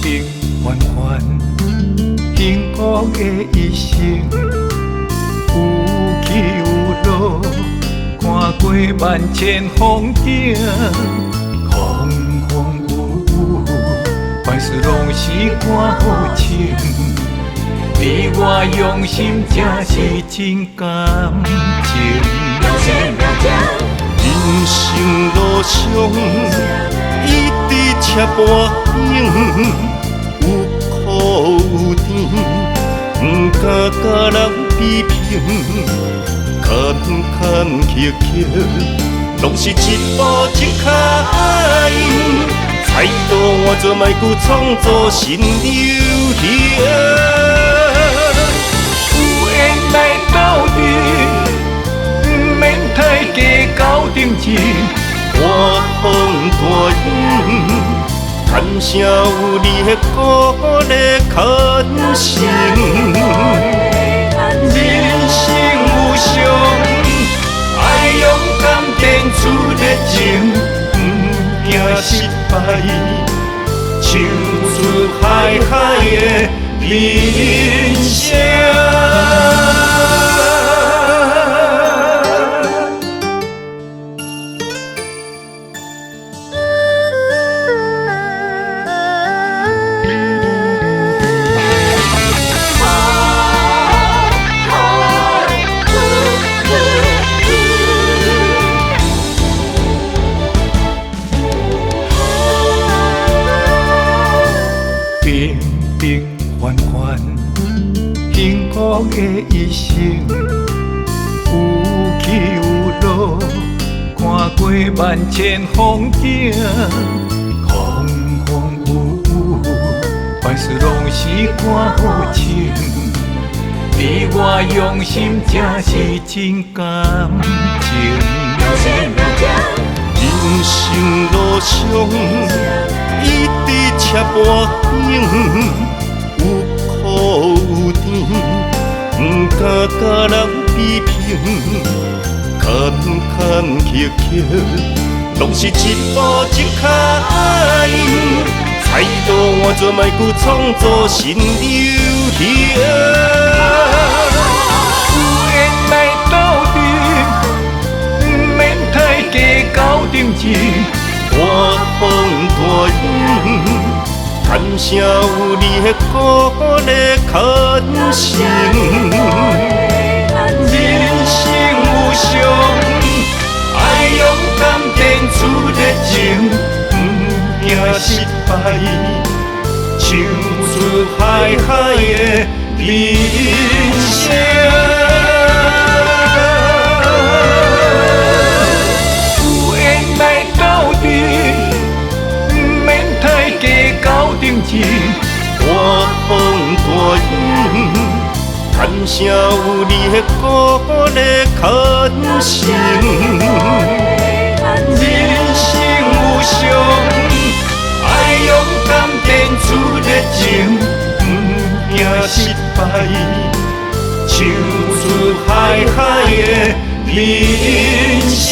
平凡凡，幸福的一生，有起有落，看過萬千風景，風風雨雨，凡事攏是看好清。你我用心，才是真感情。人生路上，一直赤膊顶，有苦有甜，毋敢佮人比拼，坎坎坷坷，攏是一步一跤印。菜刀换做莫閣創造新流行。有緣來鬥陣，毋免太計較定情。大風大雨，感謝有你的鼓勵牽繩。人生無常，愛勇敢展出熱情，毋驚失敗，唱出海海的人生。平平凡凡，幸福的一生，有起有落，看過萬千風景，風風雨雨，凡事攏是看好清。你我用心，才是真感情。人生路上，一直赤膊頂，有苦有甜，毋敢佮人比拼，坎坎坷坷，攏是一步一跤印。菜刀換做莫閣創造新流行。有緣來鬥陣，毋免太計較定情。大風大雨，感謝有你的鼓勵牽繩。人生無常，愛勇敢展出熱情，毋驚失敗，唱出海海的人生。有緣來鬥陣，毋免太計較定情。大風大雨，感謝有你的鼓勵牽繩。人生無常，愛勇敢展出熱情，毋驚失敗，唱出海海的人生。